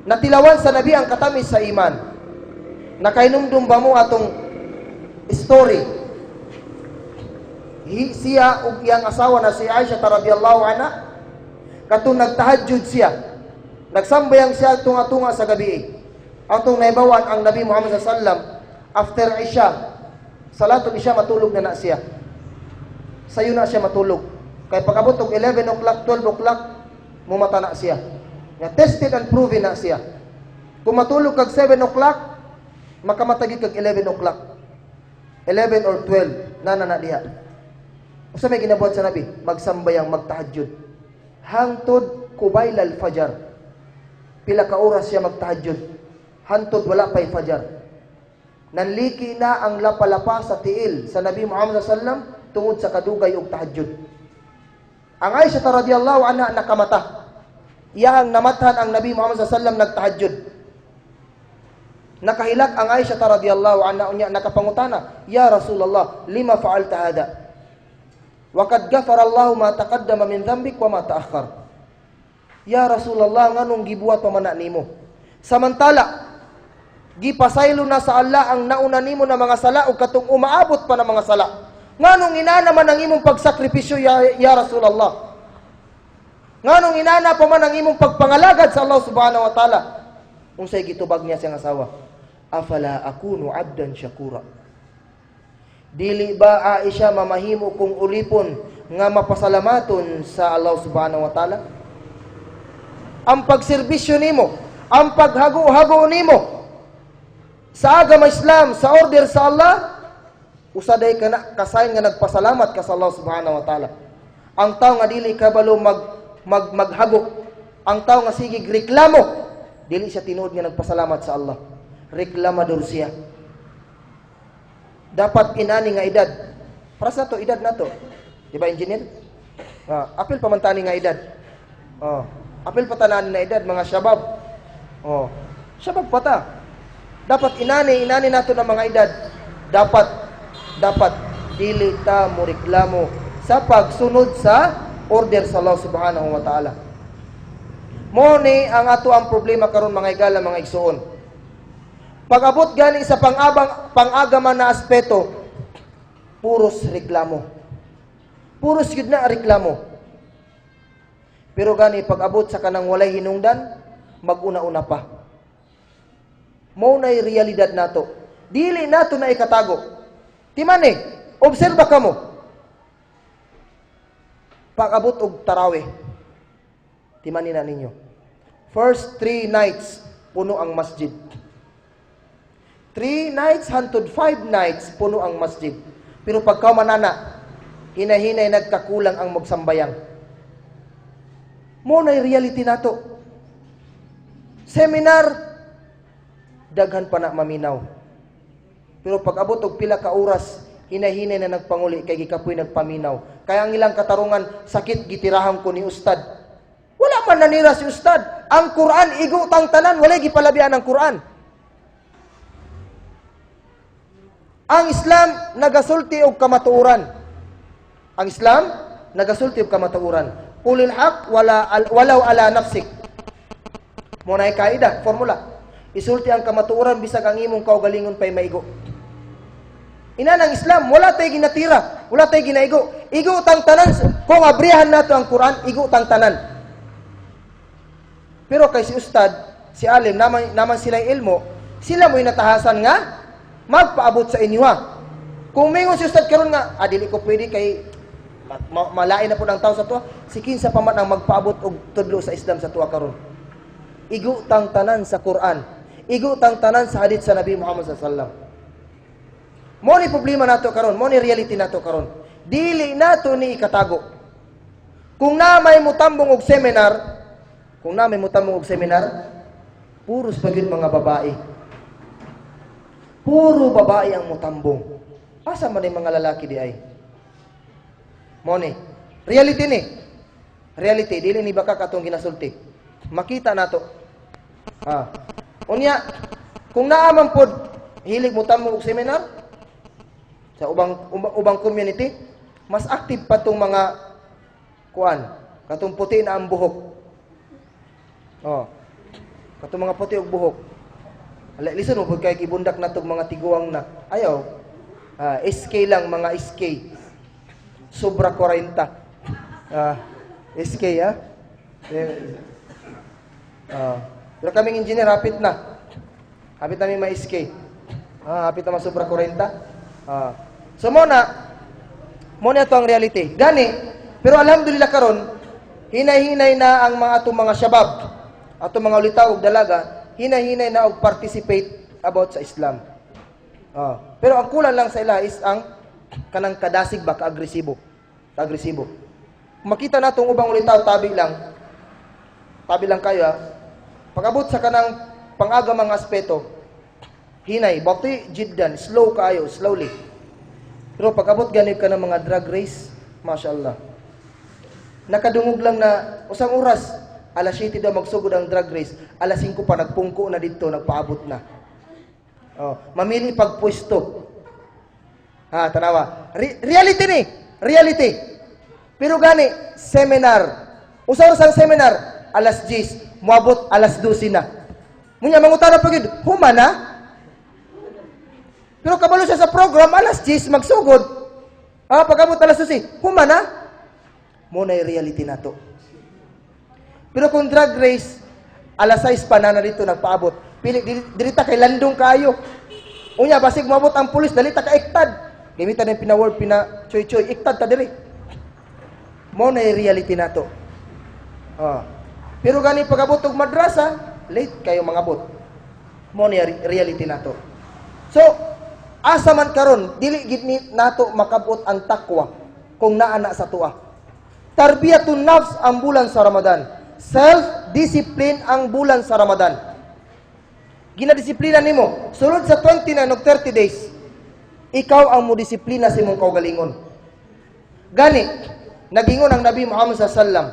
Natilawan sa Nabi ang katamis sa iman. Nakainumdum ba mo atong story? Siya ug iyang asawa na si Aisha رضي الله عنها, katong nagtahajjud siya. Nagsambayang siya tunga-tunga sa gabi. Atong naibawan ang Nabi Muhammad صلى الله عليه وسلم after Isha, salatul Isha, matulog na na siya. Sayo na siya matulog. Kay pag-abot og 11 o'clock, 12 o'clock, mumata na siya. Nga tested and proven na siya. Kung matulog kag 7 o'clock, makamatagi kag 11 o'clock. 11 or 12, na na na diha. Unsa may ginabuhat sa Nabi? Magsambayang, magtahajjud. Hangtod قبيل الفجر. Pila ka oras siya magtahajjud. Hantod wala pa'y fajar. Nanliki na ang lapa-lapa sa tiil sa Nabi Muhammad صلى الله عليه وسلم tungod sa kadugay og tahajjud. Ang Aisha رضي الله عنها nakamata. Iyahang namathan ang Nabi Muhammad صلى الله عليه وسلم nagtahajjud. Nakahilak ang Aisha رضي الله عنها, unya nakapangutana, "يا رسول الله، لم فعلت هذا؟ وقد غفر الله ما تقدم من ذنبك وما تأخر." Ya Rasulullah, nganong gibuhat pa man na nimo? Samantala, gipasaylo na sa Allah ang nauna nimo na mga sala ug katong umaabot pa na mga sala. Nganong inana man ang imong pagsakripisyo, ya Rasulullah? Nganong inana pa man ang imong pagpangalagad sa Allah سبحانه وتعالى? Unsay gitubag niya siyang asawa? أفلا أكون عبدا شكورا. Dili ba, Aisha, mamahimo kong ulipon nga mapasalamaton sa Allah سبحانه وتعالى? Ang pagserbisyo nimo, ang paghago-hago nimo sa agama Islam, sa order sa Allah, usa day ka na kasayn nga nagpasalamat ka sa Allah سبحانه وتعالى. Ang tao nga dili kabalo mag mag maghago, ang tao nga sige reklamo, dili siya tinuod nga nagpasalamat sa Allah. Reklamador siya. Dapat inani nga edad. Para sa to edad nato. Di ba, engineer? Ah, apil pa man tani nga edad. Oh, apil pa tanan na edad, mga syabab. Oh, syabab pa ta. Dapat inani inani nato ng mga edad. Dapat dapat dili ta mo reklamo sa pagsunod sa order sa Allah Subhanahu wa Ta'ala. Mo ni ang ato ang problema karon, mga igala, mga igsuon. Pag-abot gani sa pang-abang pang-agama na aspeto, puros reklamo. Puros gyud na reklamo. Pero gani pag-abot sa kanang walay hinungdan, mag-una-una pa. Mo na'y realidad nato. Dili nato na ikatago. Timan eh, obserba kamo. Pag-abot og tarawih, timanin na ninyo. First 3 nights, puno ang masjid. 3 nights hantod 5 nights, puno ang masjid. Pero pagka manana, hinahinay nagkakulang ang magsambayang. Mo na reality nato. Seminar, daghan pa na maminaw. Pero pag abot og pila ka oras, hinahinay na nagpanguli kay gikapoy nagpaminaw. Kaya ang ilang katarungan, "Sakit, gitirahan ko ni ustad." Wala man nanira si ustad. Ang Quran igo tang tanan, walay gipalabian ang Quran. Ang Islam nagasulti og kamatuoran. Ang Islam nagasulti og kamatuoran. Qulil haq wala al, walau ala nafsik. Mo na kaida, formula. Isulti ang kamatuoran bisag ang imong kaugalingon pay maigo. Ina ng Islam, wala tay ginatira, wala tay ginaigo. Igo tang tanan, kung abrihan nato ang Quran, igo tang tanan. Pero kay si ustad, si alim, naman, naman sila ilmo, sila mo'y natahasan nga magpaabot sa inyo ha. Kung mingon si ustad karon nga, "Ah, dili ko pwede kay malain na po ng tao sa tuwa," si kinsa pa man ang magpaabot og tudlo sa Islam sa tuwa karon? Igo tang tanan sa Quran. Igo tang tanan sa hadith sa Nabi Muhammad sallallahu alaihi wasallam. Mo ni problema nato karon, mo ni reality nato karon. Dili nato ni ikatago. Kung na may mutambong og seminar, kung na may mutambong og seminar, puros pa gyud mga babae. Puro babae ang mutambong. Asa man yung mga lalaki di ay? Mo ni. Reality ni. Reality, dili ni baka katong ginasulti. Makita nato. Ah. Unya, kung naa man pod hilig mo tambong og seminar sa ubang community, mas active pa tong mga kuan, katong puti na ang buhok. Oh. Katong mga puti og buhok. Ala, listen mo pud kay ibundak na tog mga tiguang na. Ayaw. Ah, SK lang, mga SK. Sobra 40. Ah, SK ah. Eh, ah. Pero kaming engineer, hapit na. Hapit namin ma-SK. Ah, hapit na sobra 40. Ah. So mo na ito ang reality. Gani, pero alhamdulillah karon, hinay-hinay na ang mga atong mga syabab, atong mga ulitaw og dalaga, hinay-hinay na og participate about sa Islam. Ah. Pero ang kulang lang sa ila is ang kanang kadasig ba, ka-agresibo. Ka-agresibo. Makita natong ubang ulitaw, tabi lang. Tabi lang kayo ah. Pag-abot sa kanang pang-agamang aspeto, hinay, bati jiddan, slow kayo, slowly. Pero pag-abot gani ka ng mga drag race, mashallah. Nakadungog lang na usang oras, alas 7 daw magsugod ang drag race, alas 5 pa nagpungko na dito, nagpaabot na. Oh, mamili pag pwesto. Ha, tanawa. Reality ni, reality. Pero gani, seminar. Usa oras ang seminar, alas 10, moabot alas 12 na. Munya mangutana pa gyud, "Human na?" Pero kabalo siya sa program, alas 10 magsugod. Ah, pag-abot alas 12, "Human na?" Mo na reality nato. Pero kung drag race, alas 6 pa na dito nagpaabot. Pili dili ta kay landong kayo. Unya basig moabot ang pulis, dali ta ka iktad. Gamitan ng pina-word pina choy choy, iktad ta diri. Mo na reality nato. Ah. Pero gani pag-abot og madrasa, late kayo mangabot. Mo ni reality nato. So, asa man karon dili gid ni nato makabot ang takwa kung naa na sa tuwa. Tarbiyatun nafs ang bulan sa Ramadan. Self-discipline ang bulan sa Ramadan. Ginadisiplina nimo sulod sa 29 og 30 days. Ikaw ang modisiplina sa imong kaugalingon. Gani, nagingon ang Nabi Muhammad sa sallam,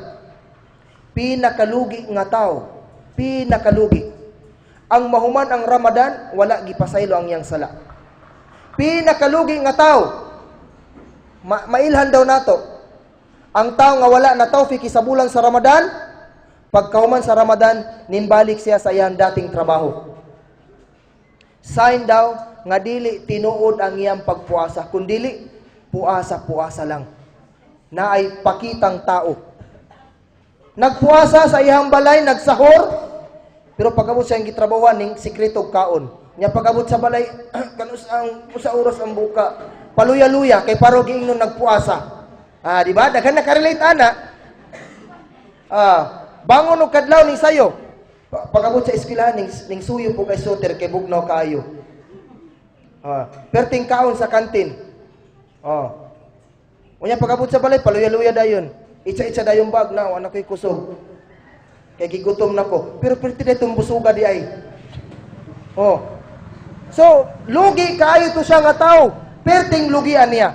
pinakalugi nga tao, pinakalugi ang mahuman ang Ramadan, wala gipasaylo ang iyang sala. Pinakalugi nga tao, mailhan daw nato, ang tao nga wala na taufik sa bulan sa Ramadan, pagkahuman sa Ramadan, nimbalik siya sa iyang dating trabaho. Sign daw nga dili tinuod ang iyang pagpuasa, kundili puasa-puasa lang. Na ay pakitang tao. Nagpuasa sa iyang balay, nagsahor, pero pag-abot sa iyang gitrabahuan ning sikreto og kaon. Nya pag-abot sa balay, kanus ang usa oras ang buka. Paluya-luya kay paro giingnon nagpuasa. Ah, di ba? Daghan nakarelate ana. Ah, bangon og kadlaw ning sayo. Pag-abot sa eskwelahan ning suyo po kay suter kay bugnaw kaayo. Ah, perting kaon sa kantin. Oh. Unya pag-abot sa balay, paluya-luya dayon. Itsa-itsa dayon bag na, wala ko'y kusog. Kay gigutom na ko. Pero perti daytong busuga di ay. Oh. So, lugi kaayo to siya nga tao. Perting lugian niya.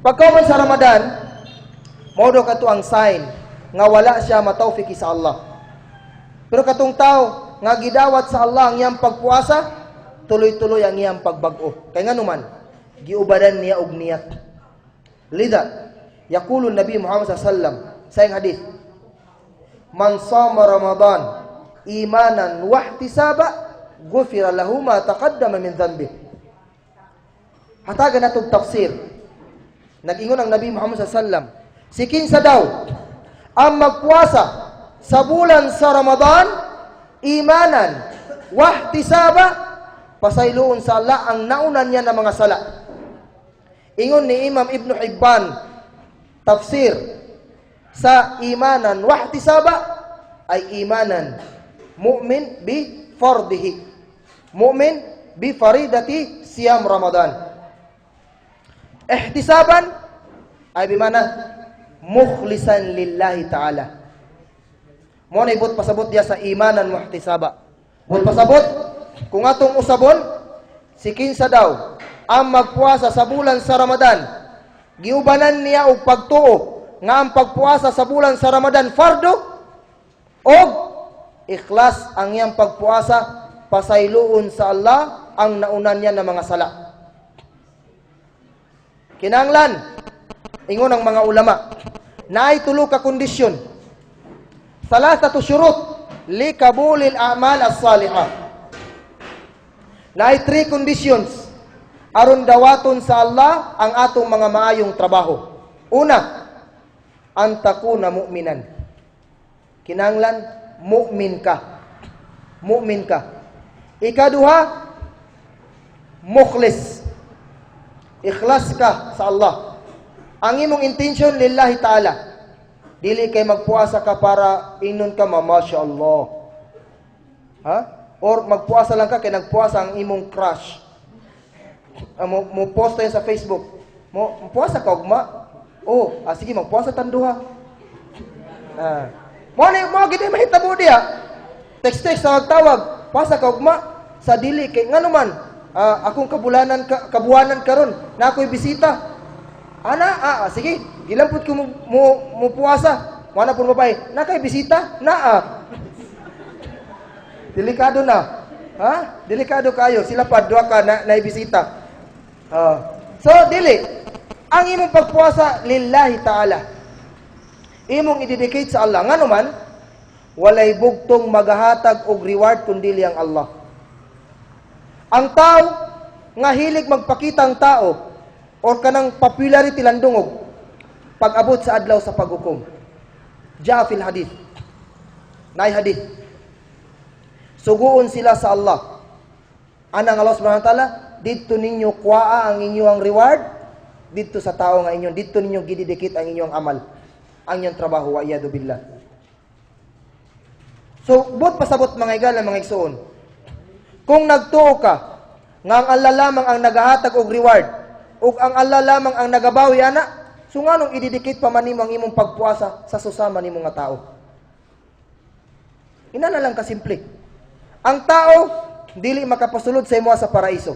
Pagkaman sa Ramadan, mao daw kato ang sign nga wala siya mataufiki sa Allah. Pero katong tao nga gidawat sa Allah ang iyang pagpuasa, tuloy-tuloy ang iyang pagbag-o. Kay nganuman, giubanan niya og niyat. Lida, yaqulu Nabi Muhammad sallam sa iyang hadith, "Man sama Ramadan imanan wahtisaba, gufira lahu ma taqaddama min dhanbi." Hatagan natong tafsir. Nag-ingon ang Nabi Muhammad sallam, si kinsa daw ang magpuasa sa bulan sa Ramadan, imanan, wahtisaba, pasayloon sa Allah ang naunan niya na mga sala. Ingon ni Imam Ibn Hibban, tafsir sa imanan wahtisaba ay imanan mu'min bi fardihi. Mu'min bi faridati siyam Ramadan. Ihtisaban ay bimana mukhlisan lillahi ta'ala. Mo na ibot pasabot diya sa imanan muhtisaba. Bot pasabot kung atong usabon, si kinsa daw ang magpuasa sa bulan sa Ramadan, giubanan niya og pagtuo nga ang pagpuasa sa bulan sa Ramadan fardo og ikhlas ang iyang pagpuasa, pasayloon sa Allah ang naunan niya na mga sala. Kinanglan, ingon ang mga ulama, naay tulo ka kondisyon. Thalathatu syurut li kabulil a'mal as-salihah. Naay three conditions aron dawaton sa Allah ang atong mga maayong trabaho. Una, an takuna mu'minan. Kinanglan mu'min ka. Mu'min ka. Ikaduha, mukhlis. Ikhlas ka sa Allah. Ang imong intention, lillahi ta'ala. Dili kay magpuasa ka para ingnon ka ma, Masya Allah. Ha? Or magpuasa lang ka kay nagpuasa ang imong crush. Ah, mo post tayo sa Facebook. Mo puasa ka ugma? Oh, ah, sige, magpuasa tanduha. Ah. Mo ni mo gid mahitabo diya. Text text, tawag tawag, puasa ka ugma? Sa dili kay ngano man ah, akong kabulanan ka, kabuwanan karon na ako'y bisita. Ana, ah, ah, sige, gilampot ko mo puasa. Wala po babae, na kay bisita? Naa. Delikado na. Ha? Delikado kayo. Sila pa duha ka na naibisita. Ah. So dili. Ang imong pagpuasa, lillahi ta'ala. Imong i-dedicate sa Allah. Ngano man, walay bugtong magahatag og reward kun dili ang Allah. Ang tao nga hilig magpakitang tao or kanang popularity lang dungog, pag-abot sa adlaw sa paghukom. Jaa fil hadith. Nay hadith. Suguon sila sa Allah. Anang Allah subhanahu wa ta'ala, didto ninyo kuaa ang inyong reward, didto sa tao nga inyong, didto ninyo gididikit ang inyong amal, ang inyong trabaho, wa iyadu billah. So, buot pasabot, mga igala, mga igsuon. Kung nagtuo ka nga ang Allah lamang ang nagahatag og reward ug ang Allah lamang ang nagabawi ana, So nganong i-dedicate pa man nimo ang imong pagpuasa sa susama nimo nga tao? Ina na lang kasimple. Ang tao dili makapasulod sa imo sa paraiso.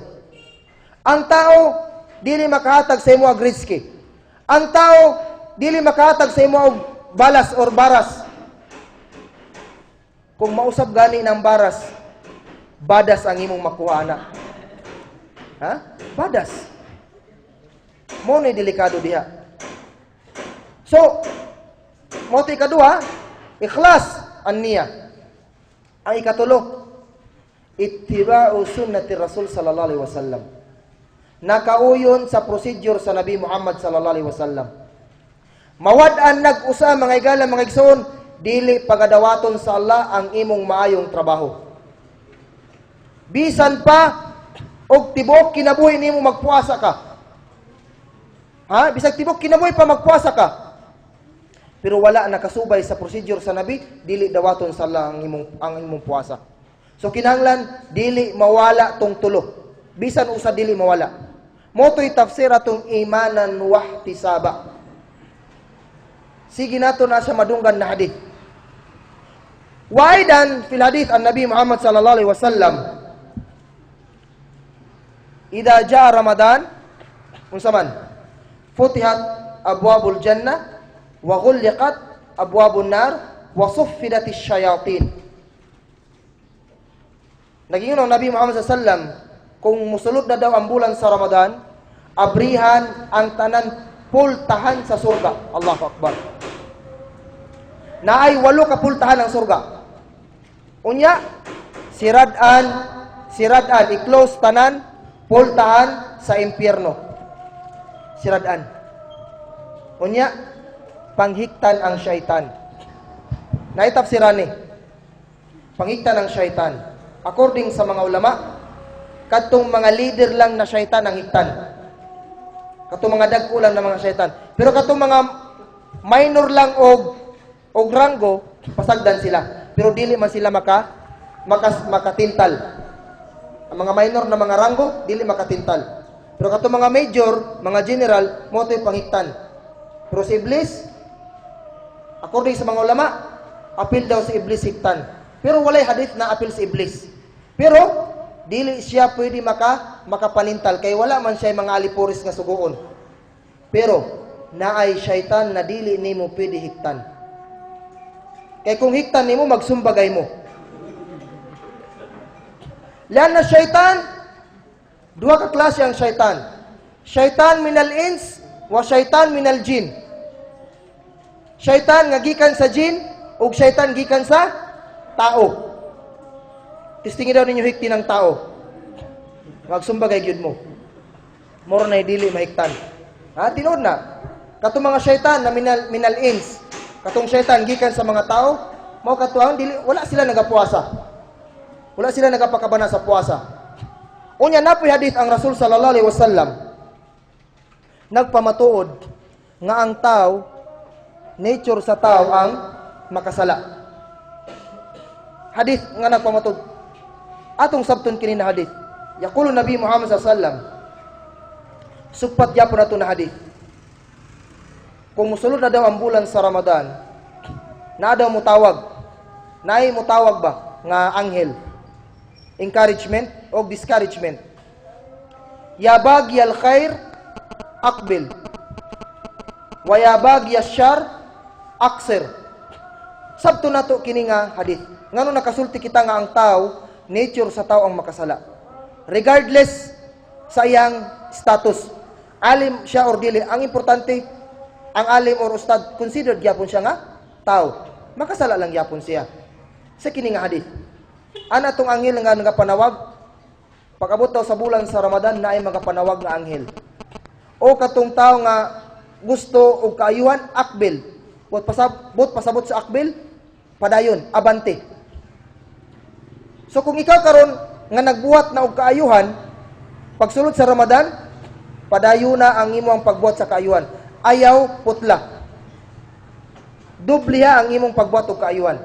Ang tao dili makahatag sa imo og rizki. Ang tao dili makahatag sa imo og balas or baras. Kung mausab gani ng baras, badas ang imong makuha na. Ha? Badas. Mao na delikado diha. So, mao to ikaduha, ikhlas an niya. Ang ikatulo, ittiba'u sunnati Rasul sallallahu alaihi wasallam. Nakauyon sa procedure sa Nabi Muhammad sallallahu alaihi wasallam. Mawad-an nag-usa, mga igala, mga igsoon, dili pagadawaton sa Allah ang imong maayong trabaho. Bisan pa og tibuok kinabuhi nimo magpuasa ka. Ha? Bisag tibuok kinabuhi pa magpuasa ka. Pero wala nakasubay sa procedure sa Nabi, dili dawaton sa Allah ang imong puasa. So kinahanglan dili mawala tong tulo. Bisan usa dili mawala. Mao to'y tafsir atong imanan wahtisaba. Sige, nato na siya madunggan na hadith. Waidan fil hadith an Nabi Muhammad sallallahu alaihi wasallam, Ida jaa Ramadan, unsa man? Futihat abwabul jannah wa ghulliqat abwabun nar wa suffidat asyayatin. Nagingon ang Nabi Muhammad sallallahu alaihi wasallam, kung musulod na daw ang bulan sa Ramadan, abrihan ang tanan pultahan sa surga. Allahu Akbar. Naay walo ka pultahan ang surga. Unya, sirad-an, sirad-an, i-close tanan, pultahan sa impyerno. Sirad-an. Unya, panghiktan ang syaitan. Naitafsiran ni. Panghiktan ang syaitan. According sa mga ulama, kadtong mga leader lang na syaitan ang hiktan. Katong mga dagko lang na mga syaitan. Pero katong mga minor lang og ranggo, pasagdan sila. Pero dili man sila makatintal. Ang mga minor na mga ranggo, dili makatintal. Pero katong mga major, mga general, mao to'y panghiktan. Pero si Iblis, according sa mga ulama, apil daw si Iblis hiktan. Pero walay hadith na apil si Iblis. Pero dili siya pwede makapanintal kay wala man siya mga alipores nga suguon. Pero naay syaitan na dili nimo pwede hiktan. Kay kung hiktan nimo, magsumbagay mo. Lan na syaitan, duha ka klase ang syaitan. Syaitan minal ins wa syaitan minal jin. Syaitan nga gikan sa jin ug syaitan gikan sa tao. Testingi daw ninyo hikti ng tao. Magsumbagay gyud mo. Moro na dili mahiktan. Ha, tinuod na. Katong mga syaitan na minal ins, katong syaitan gikan sa mga tao, mao katuang dili wala sila nagapuasa. Wala sila nagapakabana sa puasa. Unya napoy hadith ang Rasul sallallahu alaihi wasallam nagpamatuod nga ang tao, nature sa tao ang makasala. Hadith nga nagpamatuod. Atong sabton kini na hadith. Yaqulu Nabi Muhammad sallallahu alaihi wasallam, sugpat gyapon nato na hadith. Kung musulod na daw ang bulan sa Ramadan, na daw mutawag. Naay mutawag ba nga anghel? Encouragement o discouragement. Ya baghi al khair aqbil. Wa ya baghi syar aqsir. Sabto nato kini nga hadith. Ngano nakasulti kita nga ang tao, nature sa tao ang makasala? Regardless sa iyang status. Alim siya or dili, ang importante, ang alim or ustad considered gyapon siya nga tao. Makasala lang gyapon siya. Sa kini nga hadith. Ana tong anghel nga nagapanawag, pag-abot daw sa bulan sa Ramadan, naay magapanawag nga anghel. O katong tao nga gusto og kaayuhan, aqbil. Bot pasabot sa aqbil, padayon, abante. So kung ikaw karon nga nagbuhat na og kaayuhan, pagsulod sa Ramadan, padayon na ang imong pagbuhat sa kaayuhan. Ayaw putla. Dubliha ang imong pagbuhat og kaayuhan.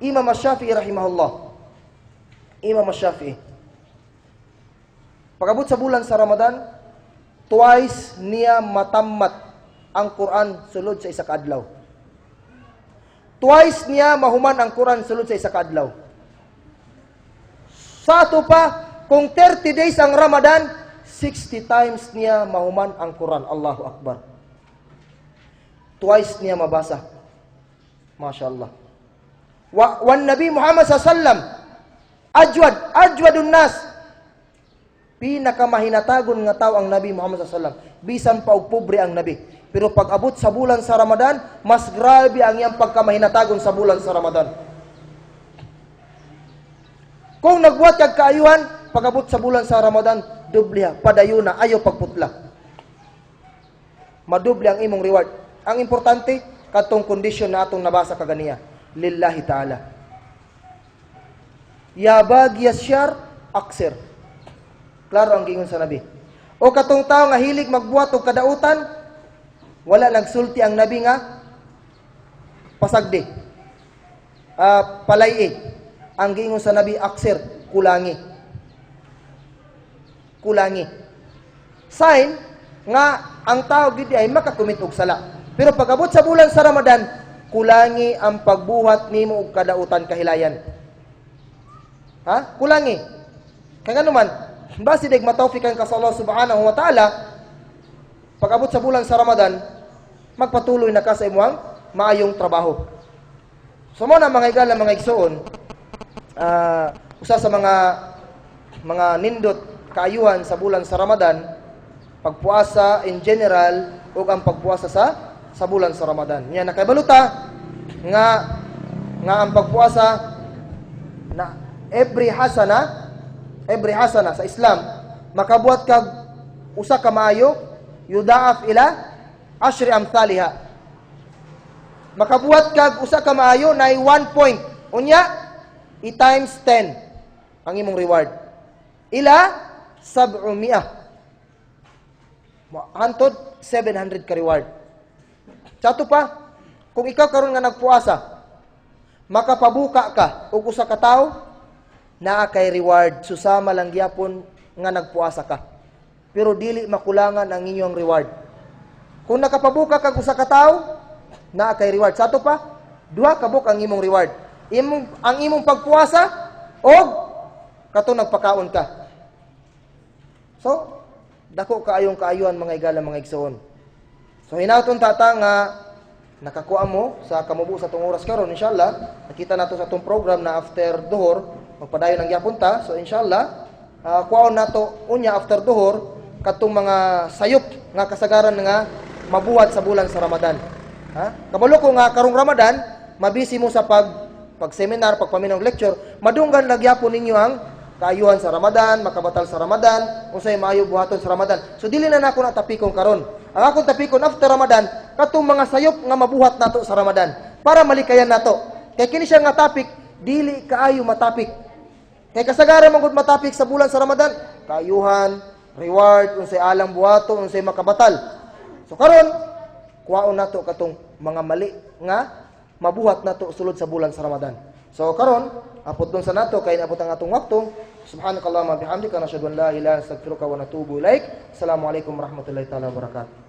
Imam Syafi'i rahimahullah. Imam Syafi'i. Pag-abot sa bulan sa Ramadan, twice niya matamat ang Quran sulod sa isa ka adlaw. Twice niya mahuman ang Quran sulod sa isa ka adlaw. Sa ato pa, kung 30 days ang Ramadan, 60 times niya mahuman ang Quran. Allahu Akbar. Twice niya mabasa. Masya Allah. Wa Nabi Muhammad sallam, ajwad, ajwadun nas, pinakamahinatagon nga tao ang Nabi Muhammad sallam. Bisan pa og pobre ang Nabi. Pero pag abot sa bulan sa Ramadan, mas grabe ang iyang pagkamahinatagon sa bulan sa Ramadan. Kung nagbuhat kag kaayuhan, pag-abot sa bulan sa Ramadan, doble ha, padayon na, ayaw pagputla. Madoble ang imong reward. Ang importante, katong kondisyon na atong nabasa kaganiya. Lillahi ta'ala. Ya baghi syar, aksir. Klaro ang gingon sa Nabi. O katong tao nga hilig magbuhat og kadautan, wala nagsulti ang Nabi nga pasagdi. Palay. Ang giingon sa Nabi, aksir, kulangi. Kulangi. Sign nga ang tao gid ay makakumit og sala. Pero pag-abot sa bulan sa Ramadan, kulangi ang pagbuhat nimo og kadautan, kahilayan. Ha? Kulangi. Kaya nga naman, basi dig matawfikan ka sa Allah subhanahu wa ta'ala, pag-abot sa bulan sa Ramadan, magpatuloy na ka sa imuang maayong trabaho. So mo na, mga igala, mga igsoon, usa sa mga nindot kaayuhan sa bulan sa Ramadan, pagpuasa in general ug ang pagpuasa sa bulan sa Ramadan. Nya nakabaluta nga ang pagpuasa na every hasana sa Islam, makabuhat kag usa ka maayo, yudaaf ila ashri amthaliha. Makabuhat kag usa ka maayo, nay 1 point. Unya i times 10 ang imong reward. Ila 700. Hantod 700 ka reward. Sa ato pa, kung ikaw karon nga nagpuasa, makapabuka ka og usa ka tawo, naa kay reward susama lang gyapon nga nagpuasa ka. Pero dili makulangan ang inyong reward. Kung nakapabuka kag usa ka tawo, naa kay reward. Sa ato pa, duha ka buok ang imong reward. Ang imong pagpuasa og katong nagpakaon ka. So, dako kaayong kaayuhan, mga igala, mga igsoon. So hinauton tata nga nakakuha mo sa kamubo sa atong oras karon, inshallah. Nakita nato sa atong program na after duhur magpadayon ang gyapon ta. So inshallah, kuhaon nato unya after duhur katong mga sayop nga kasagaran nga mabuhat sa bulan sa Ramadan. Ha? Kabalo ko nga karong Ramadan mabisi mo sa pag seminar, pagpaminaw lecture, madunggan lang gyapon ninyo ang kaayuhan sa Ramadan, makabatal sa Ramadan, unsay maayo buhaton sa Ramadan. So dili na nako na tapikon karon. Ang akong tapikon after Ramadan, katong mga sayop nga mabuhat nato sa Ramadan para malikayan nato. Kay kini siya nga topic dili kaayo matapik. Kay kasagaran man gud matapik sa bulan sa Ramadan, kaayuhan, reward, unsay alang buhaton, unsay makabatal. So karon, kuhaon nato katong mga mali nga mabuhat nato sulod sa bulan sa Ramadan. So karon, apot dun sa nato kay naabot ang atong wakto. Subhanakallahumma bihamdika, nashhadu an la ilaha illa anta, astaghfiruka wa natubu ilaik. Assalamualaikum warahmatullahi taala wabarakatuh.